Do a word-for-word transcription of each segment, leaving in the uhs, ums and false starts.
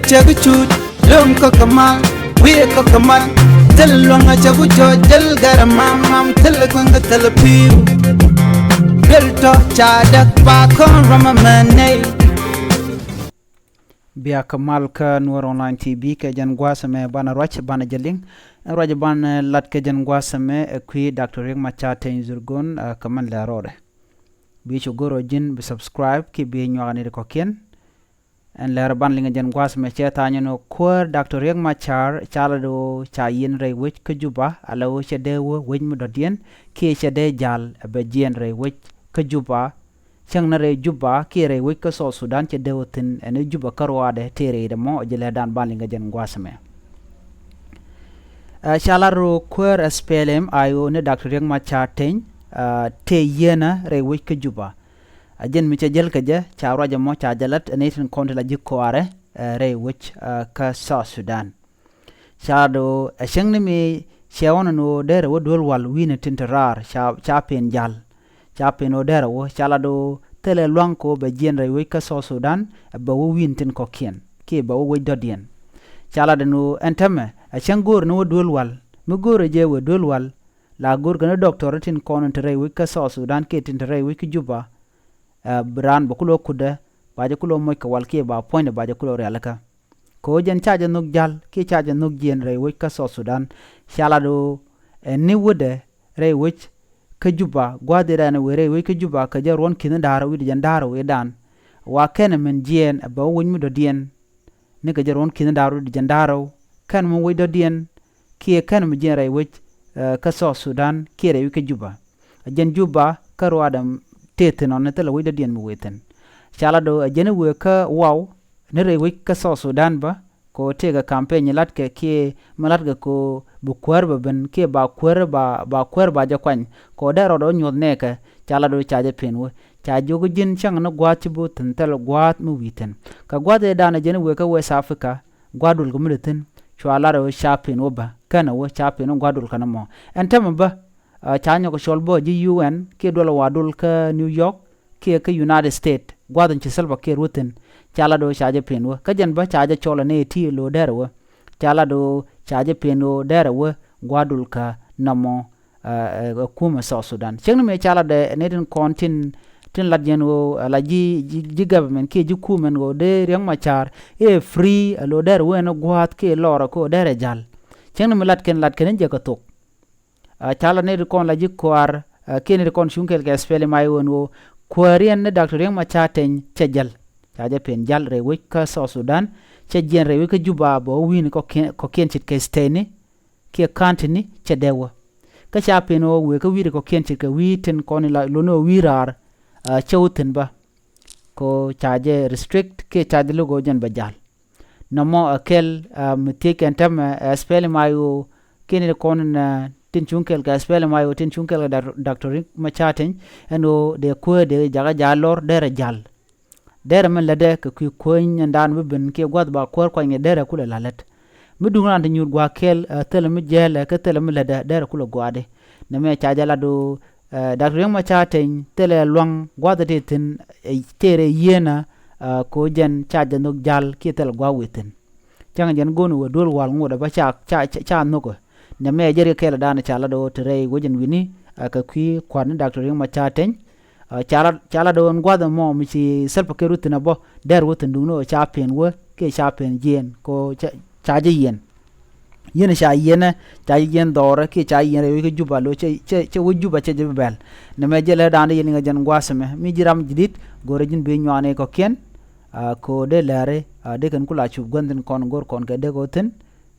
Cɛ bi cut lom kä kɛ mal, wi̱i̱ kä kɛ mal. Thil luäŋ a cɛ ku cɔc, thil gɛr a mam mam, thil kueŋ kä thil pi̱w. Thil tɔ ca däk ba kɔn ram a mɛ nɛy. Bia kɛ mal kä Nuer Online T V kɛ jɛn gua̱a̱th ɛmɛ banɛ ruac banɛ jɛ liŋ. Ɛn ruac banɛ lat kɛ jɛn gua̱a̱th ɛmɛ ɛ kui̱ Doctor Riek Machar Teny Dhurgon, ɛ, kɛ mɛn lɛ rɔɔdɛ. Bi cu go̱r ɔ ji̱n bi subscribe kiɛ bi nyuak ni di kɔ̱kiɛn. Ɛn lɛr ban liŋ jɛn gua̱a̱th mɛ cɛ tha̱a̱ŋ ni kuäär Doctor Riek Machar ca lat ɣöö ca yiɛn rɛy wec kä Juba, ala ɣöö cɛ dee wä wec mi dɔ̱diɛn kiɛ cɛ dee jal ɛ bɛ jiɛn rɛy wec kä Juba. Cäŋ ni rɛy Juba kiɛ rɛy wec kä South Sudan cɛ dee wä thi̱n ɛn i̱ Juba kä ruaadɛ tëë rɛy dɛ mɔ ɛ jɛ lɛ dan ban liŋ jɛn gua̱a̱th mɛ. Ɛ, ca lat ɣöö kuäär ɛ SPLM-IO ni Doctor Riek Machar Teny, ɛ, tëë yieenä rɛy wec kä Juba. A jɛn mi cɛ jäl kɛ jɛ ca ruac ɛmɔ ca jɛ lat ɛ nɛy tin kɔn ti la ji̱ kɔaarɛ, ɛ, rɛy wec, ɛ, kä South Sudan. Ca lat ɣöö ɛ cäŋ ni mi cɛ ɣɔn ɛn ɣöö derɛ wä duel wal wi̱i̱ni tin te raar ca, ca pen jal. Ca pen ɣöö derɛ wä, ca lat ɣöö thilɛ lua̱ŋ kɛ ɣöö bɛ jiɛn rɛy wec kä South Sudan, ɛ bɛ wä wi̱i̱ni tin kɔ̱kiɛn kiɛ bɛ wä wec dɔ̱diɛn. Ca lat ɛn ɣöö ɛn täämɛ ɛ cäŋ go̱o̱rɛ ni wä duel wal, mi go̱o̱rɛ jɛ wä duel wal, la go̱o̱rkɛ ni doctor tin kɔn in te rɛy wec kä South Sudan kiɛ tin te rɛy wec kä Juba, ɛ, bi raan bɛ kulɛ kutdɛ, ba jɛ kulɛ moc kɛ wal kiɛ ba puɔ̱nydɛ ba jɛ kulɛ rialikä. Kɛ ɣöö jɛn ca jɛ nhök jal kiɛ ca jɛ nhök jiɛn rɛy wec kä South Sudan. Ca lat ɣöö ɛn ni wädɛ rɛy wec kä Juba, gua̱a̱th ëëdan ɛ wëë rɛy wec kä Juba kɛ jɛ ruɔ̱n ki̱n da̱r wi̱cdɛ jɛn da̱r wëëdan. Wa kɛn ɛmɛn jiɛɛn ɛ bɛ wä wec mi dɔ̱diɛn. Nikɛ jɛ ruɔ̱n ki̱n da̱r wi̱cdɛ jɛn da̱r rɛw kɛn mi wec dɔ̱diɛn kiɛ kɛn mi jiɛn rɛy wec, ɛ, kä South Sudan kiɛ rɛy wec kä Juba. Ɛ jɛn Juba kä ruaadɛ tëë thi̱n ɔn ni thilɛ wec dɔ̱diɛn mi wëë thi̱n. Ca lat ɣöö ɛ jɛn i̱ wëë kä waw ni rɛy wec kä South Sudan bä, kɛ ɣöö tëëkɛ campaign latkɛ kiɛ mi latkɛ kɛ ɣöö bi kuäär bɛ ben kiɛ ba kuäär ba, ba kuäär ba jɛ kuany, kɛ ɣöö dee rɔɔdɛ wä nyuɔ̱th nɛɛkɛ. Ca lat ɣöö ca jɛ pen wä, ca jiök ji̱n cäŋ ni gua̱a̱th ci bi thi̱n thil gua̱a̱th mi wi̱i̱ thi̱n. Kɛ gua̱a̱th ëëdan ɛ jɛn i̱ wëë kä West Africa, gua̱a̱th duël kɛ mi dee thi̱n, cua lat ɣöö ca pen wä bä, kɛnɛ wä ca pen wä gua̱a̱th duël kɛnɛ mɔ. Ɛn täämɛ bä, ɛ, ca nyɔk cɔl bä ji̱ U N kiɛ duɔl wa duël kä New York kiɛ kä United States, gua̱a̱th in ci Salva Kiir wä thi̱n. Ca lat ɣöö ca jɛ pen wä, kä jɛn bä ca jɛ cɔl ɛ nɛy ti lo̱o̱ derɛ wä. Ca lat ɣöö ca jɛ pen ɣöö derɛ wä gua̱a̱th duël kɛ nɔmɔ, ɛ, ɛ, ɛ kumɛ South Sudan. Cäŋ ni mëë ca lat ɛ nɛy tin kɔn tin, tin lat jɛn ɣöö, ɛ, la ji̱, ji̱, ji̱ government kiɛ ji̱ kumɛn ɣöö dee Riek Machar i̱ ɛ free, ɛ lo̱o̱ derɛ wä ɛn gua̱a̱th kiɛ lɔrɛ kɛ ɣöö derɛ jal. Cäŋ ni mi lat kɛn, lat kɛn in jɛ kɛ thok. Ɛ, ca lat nɛy ti kɔn la ji̱ kua̱r, ɛ, kiɛ nɛy ti kɔn cuŋ kɛɛl kɛ SPLM-IO ɛn ɣöö kuääriɛn ni Doctor Riek Machar Teny cɛ jäl. Ca jɛ pen jäl rɛy wec kä South Sudan, cɛ jiɛn rɛy wec kä Juba bɛ wä wi̱i̱ni kɔ̱kiɛn, kɔ̱kiɛn ce̱tkɛ state ni kiɛ county ni cɛ dee wä. Kä ca pen ɣöö wëë kä wi̱i̱ ti kɔ̱kiɛn ce̱tkɛ wi̱i̱ tin kɔn in la lo̱n ɣöö wi̱i̱ raar, ɛ, cä wä thi̱n bä. Kɛ ɣöö ca jɛ restrict kiɛ ca jɛ lo̱k ɣöö jɛn bɛ jäl. Nɔmɔ ɛ kɛl, ɛ, mi thiec kɛn täämɛ, ɛ, SPLM-IO kiɛ nɛy ti kɔn in, ɛ, tin cuŋ kɛɛl kɛ SPLM-IO tin cuŋ kɛɛl kɛ Dak-, Doctor Riek Machar Teny, ɛn ɣöö dee kuäär dee jakä ja̱ lɔr derɛ jäl. Derɛ min lätdɛ kɛ kui̱ kuäär nyɛndan bi ben kiɛ gua̱th ba kuäär kuany ni derɛ kulɛ la̱t lät. Mi duŋ raan ti nyuur gua̱a̱th kɛl, ɛ, thilɛ mi jɛɛlɛ kä thilɛ mi lätdɛ derɛ kulɛ gua̱a̱di. Nɛmɛ ca jɛ lat ɣöö, ɛ, Doctor Riek Machar Teny thilɛ lua̱ŋ gua̱th ti thi̱n, ɛ, tëë rɛy yieenä, ɛ, kɛ ɣöö jɛn ca jɛ nhök jäl kiɛ thilɛ gua̱a̱th wëë thi̱n. Cäŋ jɛn go̱o̱n wëë duel wal ŋotdɛ bä ca, ca, ca, ca nhokä. Nɛmɛ jɛ riɛk kɛɛl dan ca lat ɣöö te rɛy wec ɛn wi̱ni, ɛ, kɛ kui̱ kua̱r ni Doctor Riek Machar Teny. Ɛ, ca lat, ca lat ɣöö ɛn gua̱th ɛmɔ mi ci Salva Kiir wä thi̱n ɛ bä, dɛr wä thi̱n duŋni ɣöö ca pen wä kiɛ ca pen jiɛɛn kɛ ɣöö ca, ca jɛ yiɛn. Yiɛn ca yiɛnɛ, ca jɛ yiɛn dhɔrɛ kiɛ ca yiɛn rɛy wec kä Juba lo̱ cɛ, cɛ, cɛ wec Juba cɛ jɛ bi bɛl. Nɛmɛ jɛ lɛ dan dee yɛ liŋɛ jɛn gua̱a̱th ɛmɛ mi ji̱ ram ji̱ di̱t go̱rɛ ji̱n bi nyuani kɔ̱kiɛn. Ɛ, kɛ ɣöö dee lɛri, ɛ, dee kɛn kula cup gua̱n thi̱n kɔn go̱r kɔn kɛ dee kɛ wä thi̱n.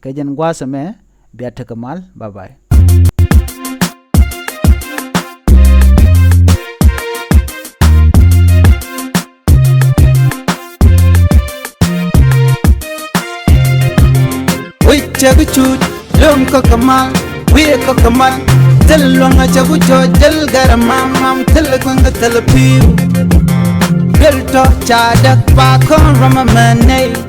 Kɛ jɛn gua̱a̱th ɛmɛ, bia tekɛ mal. Bye bye. Wec cɛ bi cut, lom kä kɛ mal, wi̱i̱ kä kɛ mal. Thil luäŋ a cɛ ku cɔc, thil gɛr a mam mam, thil kueŋ kä thil pi̱w. Thil tɔ ca däk ba kɔn ram a mɛ nɛy.